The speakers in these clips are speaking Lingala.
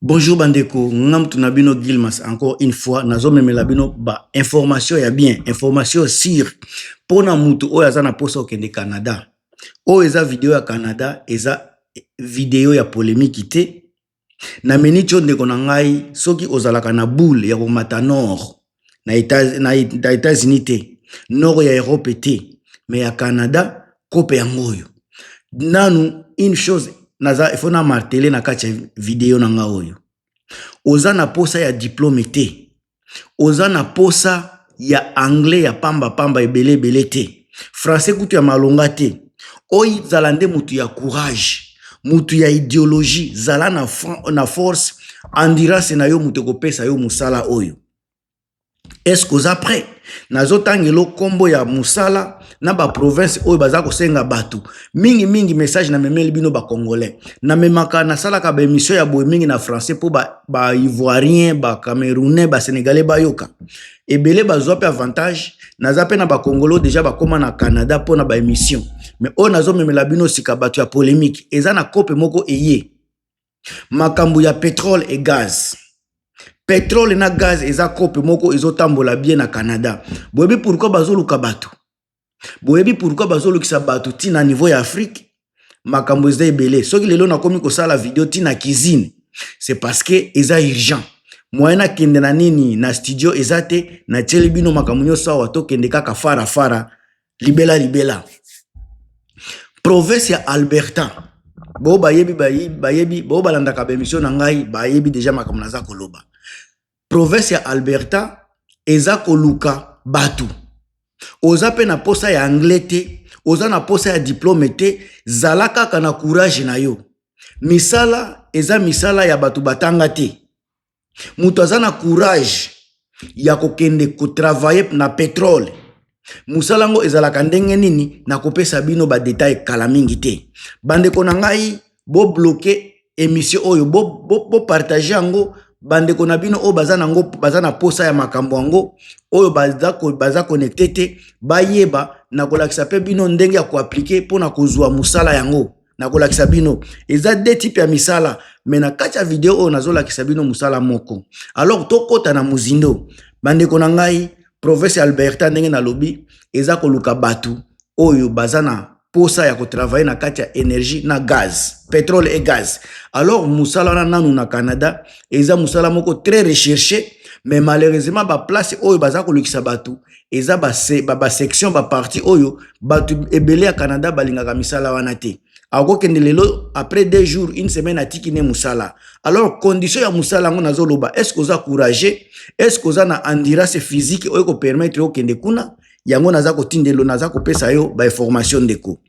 Bonjour bandeko, nga mutu na bino Gilmas, encore une fois nazomemela bino ba information ya bien, information sûre mpona mutu oyo aza na mposa okende Canada. Oyo eza video ya Canada, eza video ya polémique te. Na miniti oyo, ndeko na ngai, soki ozalaka na boule ya komata nord na États-Unis te, nord ya Europe te, mais ya Canada, kope yango oyo. Nanu une chose naza il faut na marteler na kati ya video na nga oyo: oza na posa ya diplôme te, oza na posa ya anglais ya pambapamba ebele ebele te, français kutu ya malonga te. Oyo zala nde mutu ya courage, mutu ya idéologie, zala na force, endurance na yo mutu ekopesa yo mosala oyo. Est-ce oza prêt? Nazotangela nkombo ya mosala na baprovince oyo baza kosenga bato mingimingi. Message namemeli bino bacongolais, namemaka, nasalaka baémission ya boye mingi na français mpo baivoirien, bacamerounais, basénégalais bayoka. Ebele bazwa mpe avantage. Naza mpe na bacongolais déjà bakóma na Canada mpo na baémission. Mais oyo nazomemela bino sika, bato ya polémique, eza na kope moko eye makambo ya pétrole et gaz. Pétrole na gaz eza kope moko ezotambola bien na Canada. Boyebi pourquoi bazoluka bato? Boyebi pourquoi bazolukisa bato ntina niveau ya Afrique? Makambo eza ebele. Soki lelo nakomi kosala video ntina cuisine, c'est parce que eza urgent. Moyen nakende na nini na studio eza te. Natieli bino makambo nyonso awa, tokende kaka farafara, libela libela. Province ya Alberta, bo bayebi, bayebi, bo balandaka baémission na ngai, bayebi déjà makambo naza koloba. Province ya Alberta eza koluka bato. Oza mpe na posa ya anglais te, oza na posa ya diplôme te, zala kaka na courage na yo. Misala eza misala ya bato batanga te. Moto aza na courage ya kokende kotravailler na pétrole, mosala yango ezalaka ndenge nini? Nakopesa bino badétail kala mingi te. Bandeko na ngai, bobloquer émission oyo, bopartager yango. Bandeko na bino oyo baza nango, baza na posa ya makambo yango oyo, baza connecté te, bayeba. Nakolakisa mpe bino ndenge ya koappliquer mpona kozwa mosala yango. Nakolakisa bino, eza deux types ya misala, mais na kati ya video oyo nazolakisa bino mosala moko. Alors tokɔta na mozindo. Bandeko na ngai, province ya Alberta, ndenge nalobi, eza koluka bato oyo baza na posa ya kotravailler na kati ya énergie na gaz, pétrole et gaz. Alors mosala wana nanu na Canada eza mosala moko très recherché, mais malheureusement baplace oyo baza kolukisa bato eza basection, bapartie oyo bato ebele ya Canada balingaka misala wana te. Akokende lelo, après 2 jours, une semaine, atiki ne mosala. Alors condition ya mosala yango nazoloba: est ce que oza courageux? Est ce que oza na endurance physique oyo kopermettre okende kuna? Yango naza kotindelo, naza kopesa yo bainformation. Ndeko,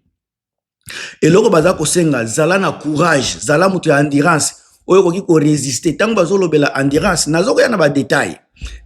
eloko baza kosenga, zala na courage, zala moto ya endurance oyo okoki korésister. Ntango bazolobela endurance, nazokoya na badétail.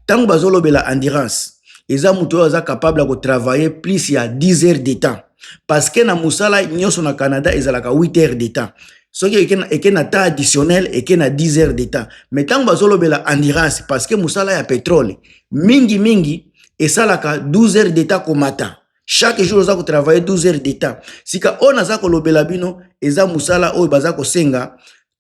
Ntango bazolobela endurance, eza moto oyo aza capable ya kotravailler plus ya 10 heures de temps, parce que na mosala nyonso na Canada ezalaka 8 heures de temps. Soki eke na temps additionnel, eke na 10 heures de temps. Mais ntango bazolobela endurance, parce que mosala ya pétrole mingimingi esalaka 12 heures de temps komata. Chaque jour oza kotravailler 12 heures de temps. Sika oyo naza kolobela bino eza mosala oyo baza kosenga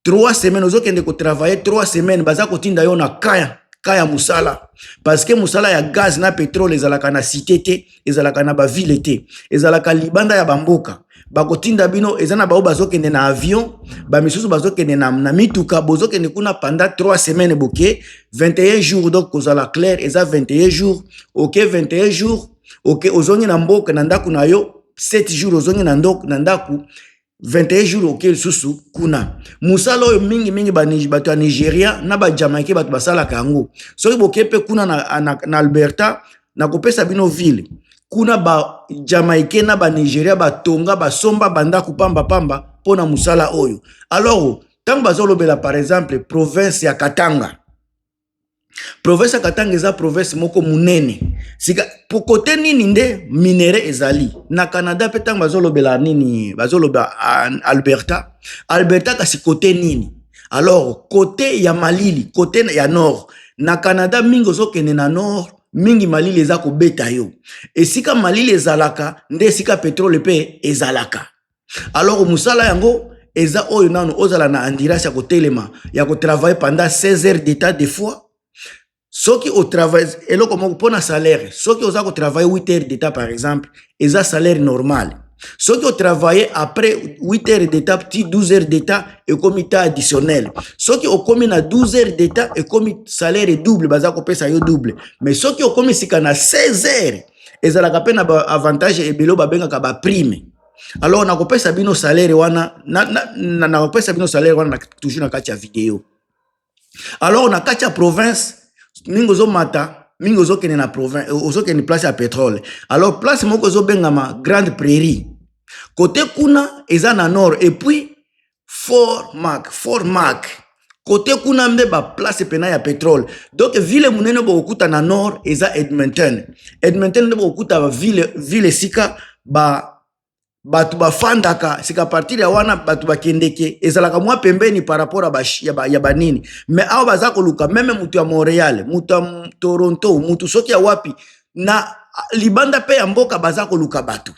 3 semaines. Ozokende kotravailler 3 semaines, baza kotinda yo na kaya ka ya mosala, parce que mosala ya gaz na pétrole ezalaka na cité te, ezalaka na baville te, ezalaka libanda ya bamboka. Bakotinda bino, eza na bao bazokende na avion, bamisusu bazokende na mituka. Bozokende kuna pendant 3 semaines, boke 21 jours. Donc kozala clair, eza 21 jours. Oke 21 jours, oke, ozongi na mboka, na ndako na yo 7 jours, ozongi na ndako 21 jours, oke lisusu kuna. Mosala oyo mingimingi bato ya Nigeria na bajamaïque bato basalaka yango. Soki boke mpe kuna na Alberta, nakopesa bino ville kuna, bajamaïque na banigeria batonga, basomba bandako pambapamba mpo na mosala oyo. Alors ntango bazolobela par exemple province ya Katanga, province ya Katanga eza province moko monene. Sika kote nini nde minerai ezali na Canada? Mpe ntango bazolobela nini, bazoloba Alberta, Alberta kasi kote nini? Alors kote ya malili, kote ya nord na Canada mingi. Ozokende na nord mingi, malili eza kobeta yo. Esika malili ezalaka nde esika pétrole mpe ezalaka. Alors mosala yango eza oyo nanu ozala na endurance ya kotelema, ya kotravailler pendant 16 heures d'état. Des fois soki otravaille eloko moko mpo na salaire, soki oza kotravaille 8 heures d'état par exemple, eza salaire normal. Soki otravaille après 8 heures d'état ti 12 heures d'état, ekomi temps additionnel. Soki okomi na 12 heures d'état, ekomi salaire double, baza kopesa yo double. Mais soki okomi sika na 16 heures, ezalaka mpe na baavantage ebele oyo babengaka baprime. Alors nakopesa bino salaire wana, nakopesa bino salaire wana toujours na kati ya video. Alors na kati ya province mingi ozomata mingi, ozokende na province, ozokende place ya pétrole. Alors place moko ezobengama Grande Prairie, côté kuna eza na nord, et puis Fort Mac. Fort Mac, côté kuna nde baplace pena ya pétrole. Donc ville monene bokokuta na nord eza Edmonton. Edmonton nde bokokuta ville esika bato bafandaka sika. Partir ya wana bato bakendeke, ezalaka mwa pembeni par rapport ya banini. Mais awa baza koluka même moto ya Montréal, moto ya Toronto, motu soki ya wapi na libanda mpe ya mboka. Baza koluka bato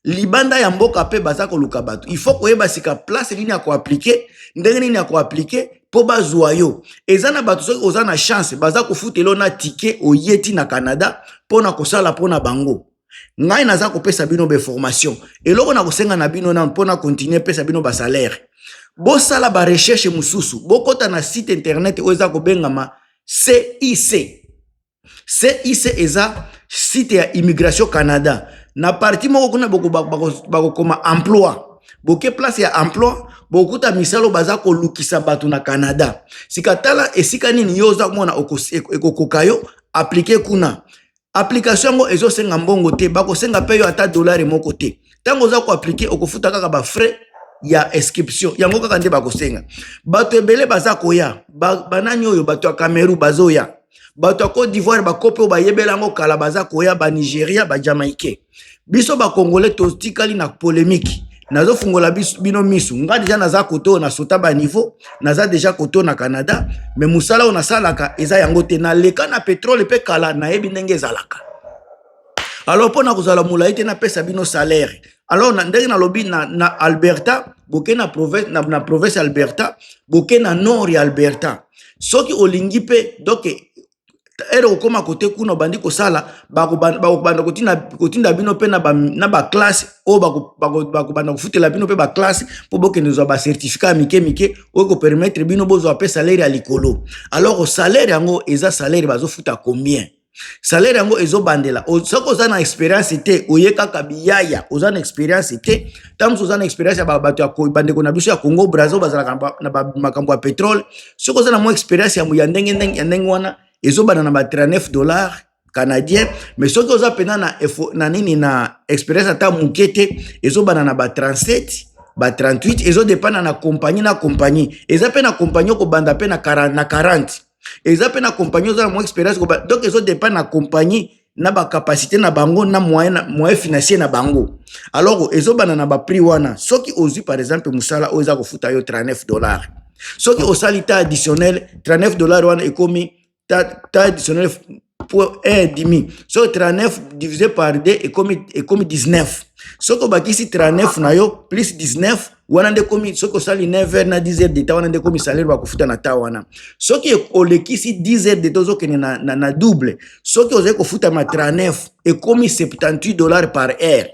libanda ya mboka mpe baza koluka bato. Il faut koyeba sika place nini ya koappliquer, ndenge nini ya koappliquer mpo bazwa yo. Eza na bato, soki oza na chance, baza kofutela yo na ticket, oye ti na Canada mpo na kosala mpo na bango. Ngai naza kopesa bino bainformation. Eloko na kosenga na bino nano mpo na continuer pesa bino basalaire, bosala barecherche mosusu. Bokɔta na site internet oyo eza kobengama CIC. CIC eza site ya Immigration Canada. Na partie moko kuna bakokoma emploi. Boke place ya emploi, bokuta misala baza kolukisa bato na Canada. Sika tala esika nini yo oza komona ekokoka yo, applique kuna. Application yango ezosenga mbongo te, bakosenga mpe yo ata dolare moko te. Ntango oza koappliquer, okofuta kaka bafrais ya inscription, yango kaka nde bakosenga. Bato ebele baza koya, banani oyo? Bato ya Cameroun bazoya, bato ya Côte d'Ivoire, bakope oyo bayebela yango kala baza koya, Banigeria, Bajamaïcain. Biso Bacongolais totikali na polémique. Nazofungola bino misu. Nga déjà naza côté oyo, nasota baniveau, naza déjà côté oyo na Canada, mais mosala oyo nasalaka eza yango te. Naleka na pétrole mpe kala, nayebi ndenge ezalaka. Alors mpo na kozala molai te, napesa bino salaire. Alors na, ndenge nalobi na Alberta, boke na province Alberta, boke na nord ya Alberta. Soki olingi mpe, donc ere okóma côté kuna, obandi kosala, bakobanda kotinda bino mpe na baclasse oyo bakobanda kofutela bino mpe baclasse mpo bokende zwa bacertificat ya mike mike oyo kopermettre bino bozwa mpe salaire ya likolo. Alors salaire yango eza salaire bazofuta combien? Salaire yango ezobandela, soki oza na expérience te, oye kaka biyaya, oza na expérience te, ntango mosusu oza na expérience ya bato ya bandeko na biso ya Congo Braza bazalaka na makambo ya pétrole, soki oza na mwa expérience ya ndenge ya ndenge wana, ezobanda na ba 39 $ canadien. Mais soki oza mpena na nini, na expérience ata moke te, ezobanda na ba 37, ba 38. Ezodépendre na compagnie na compagnie. Eza mpe na compagnie okobanda mpe na 40, eza mpe na compagnie oza na mwa expérience. Donc ezodépendre na compagnie, na bacapacité na bango, na moyen financier na bango. Alors ezobanda na baprix wana. Soki ozwi par exemple mosala oyo eza kofuta yo 39 $, soki osali temps additionnel, 39 $ wana ekomi temps additionnel pour 1 demi. Soki 39 divisé par 2, ekomi 19. Soki obakisi 39 na yo plus 19 wana, nde ekomi, soki osali 9 heures na 10 heures de temps, wana nde ekomi salaire bakofuta na ta wana. Soki olekisi 10 heures de temps, ozokende na double. Soki ozali kofutama 39, ekomi 78 $ par heure.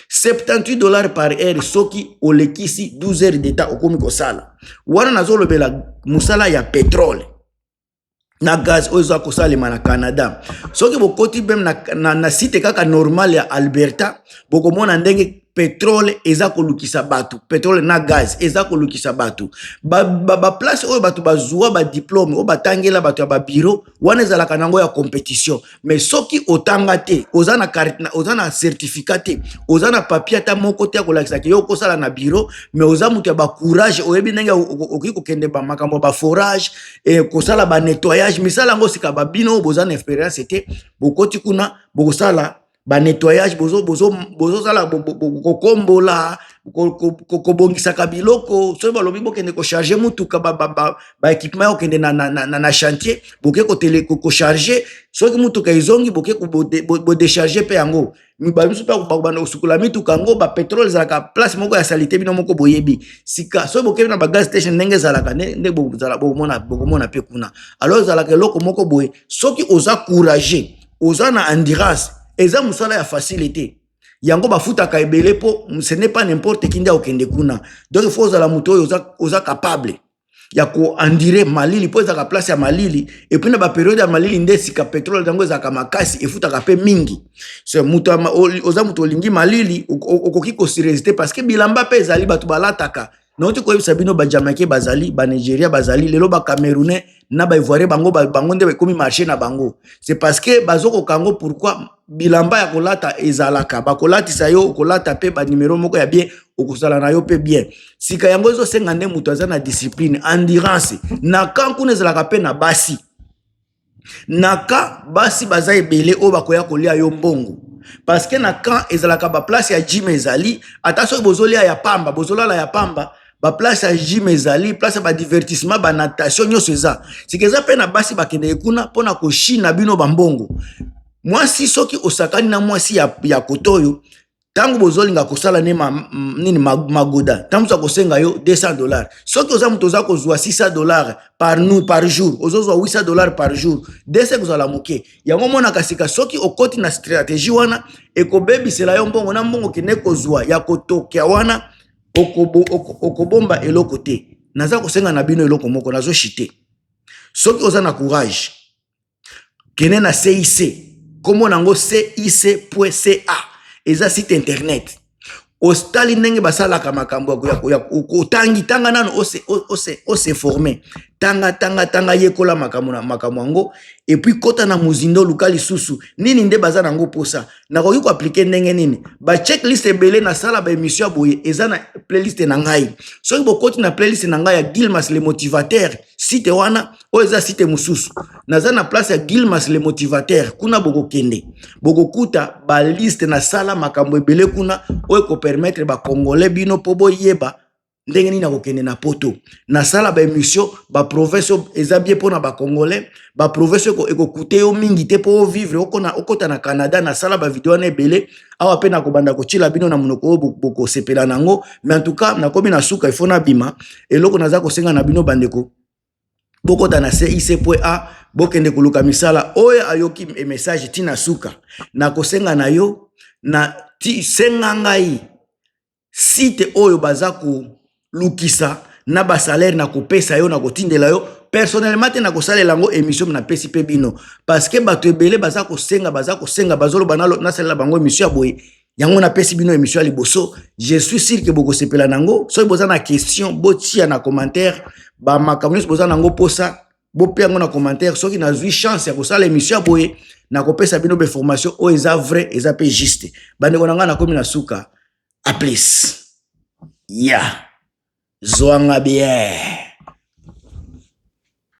78 $ par heure soki olekisi 12 heures de temps okomi kosala wana. Nazolobela mosala ya pétrole na gaz oyo eza kosalema na Canada. Soki bokoti même na site kaka normal ya Alberta, bokomona ndenge pétrole eza kolukisa bato, pétrole na gaz eza kolukisa bato. Baplace oyo bato bazwa badiplôme, oyo batangela, bato ya babureau wana, ezalaka nango ya compétition. Mais soki otanga te, oza na certificat te, oza na papier ata moko te ya kolakisaka yo okosala na bureau, mais oza moto ya bacourage, oyebi ndenge okoki kokende makambo ya baforage, kosala banettoyage, misala yango sika babino oyo boza na expérience te, bokoti kuna, bokosala banettoyage, bozosala kokombola. Kobongisaka biloko, soki balobi bokende kocharger mutuka, baéquipement ya kokende na chantier, boke kocharger. Soki mutuka ezongi, boke bodécharger mpe yango. Bamisu mpe bakobanda kosukola mituka yango. Bapétrole ezalaka place moko ya saleté, bino moko boyebi. Sika soki bokei na bagas station, ndenge ezalaka nde bokomona mpe kuna. Alors ezalaka eloko moko boye, soki oza courageux, oza na endurance, eza mosala ya facile te. Yango bafutaka ebele, mpo ce n'est pas n'importe qui nde akokende kuna. Donc il faut ozala moto oyo oza capable ya koendurer malili, mpo ezalaka place ya malili. Et puis na bapériode ya malili nde sika pétrole yango ezalaka makasi, efutaka mpe mingi. So moto oza moto olingi malili, okoki korésister, parce que bilamba mpe ezali, bato balataka. Nauti koyebisa bino, Bajamaïcain bazali, Banigeria bazali, lelo Bacamerounais na Baivoirien, bango nde ekomi marché na bango. C'est parce que bazokoka yango. Pourquoi? Bilamba ya kolata ezalaka, bakolatisa yo, okolata mpe banimero moko ya bien, okozala na yo mpe bien. Sika yango ezosenga nde moto aza na discipline, endurance. Na camp kuna ezalaka mpe na basi. Na camp basi baza ebele oyo bakoya kolia yo mbongo, parce que na camp ezalaka baplace ya gym ezali. Ata soki bozolia ya pamba, bozolala ya pamba, baplace ya gym ezali, place ya badivertissement, banatation, nyonso eza. Sika eza mpe na basi bakendeke kuna mpona koshina bino bambongo. Mwasi, soki osakani na mwasi ya koto oyo, ntango bozolinga kosala nini, magoda, ntango mosu akosenga yo 200 $. Soki oza moto oza kozwa 600 $ par nu par jour, ozozwa 800 $ par jour, 200 kozala moke. Yango omonaka sika, soki okoti na stratégie wana, ekobebisela yo mbongo. Na mbongo kende kozwa ya kotokya wana, okobomba eloko te. Naza kosenga na bino eloko moko, nazoshite. Soki oza na courage, kende na CIC, kombo nango cic.ca, eza site internet. Ostali ndenge basalaka makambo, otangi, tanga nano, ose forme, tanga, tanga, tanga, yekola makambo na makambo yango. Et puis kota na mozindo, luka lisusu nini nde baza nango mposa, nakoki koappliquer ndenge nini. Bachecklist ebele nasala, baémission ya boye eza na playlist na ngai. Soki bokoti na playlist na ngai ya Gilmas le Motivateur, site wana oyo eza site mosusu, naza na place ya Gilmas le Motivateur, kuna bokokende, bokokuta baliste. Nasala makambo ebele kuna oyo ekopermettre Bacongolais, bino mpo boyeba ndenge nini nakokende na Poto. Nasala baémission, baprovince oyo eza bien mpona Bacongolais, baprovince oyo ekokute yo mingi te mpo ovivre, okota na Canada. Nasala bavideo wana ebele awa mpe nakobanda kotiela bino na monoko oyo bokosepela nango. Mais en tout cas, nakomi na suka, ifo nabima. Eloko naza kosenga na bino bandeko, bokota na cic.a, bokende koluka misala. Oyo ayoki message ntina suka, nakosenga na yo na ti senga ngai site oyo baza kolukisa na basalaire, na kopesa yo, na kotindela yo personnellement te, na kosalela yango émission. Napesi mpe bino, parce que bato ebele baza kosenga, baza kosenga, bazoloba nasalela bango émission ya boye. Yango napesi bino émission ya liboso. Je suis sûr que bokosepela nango. Soki boza na question, botia na commentaire. Bamakambo nyonso boza nango mposa, bope yango na commentaire. Soki nazwi chance ya kosala émission ya boye, nakopesa bino bainformation oyo eza vrai, eza mpe juste. Bandeko na ngai, nakomi na suka. À plus ya, zwanga bien.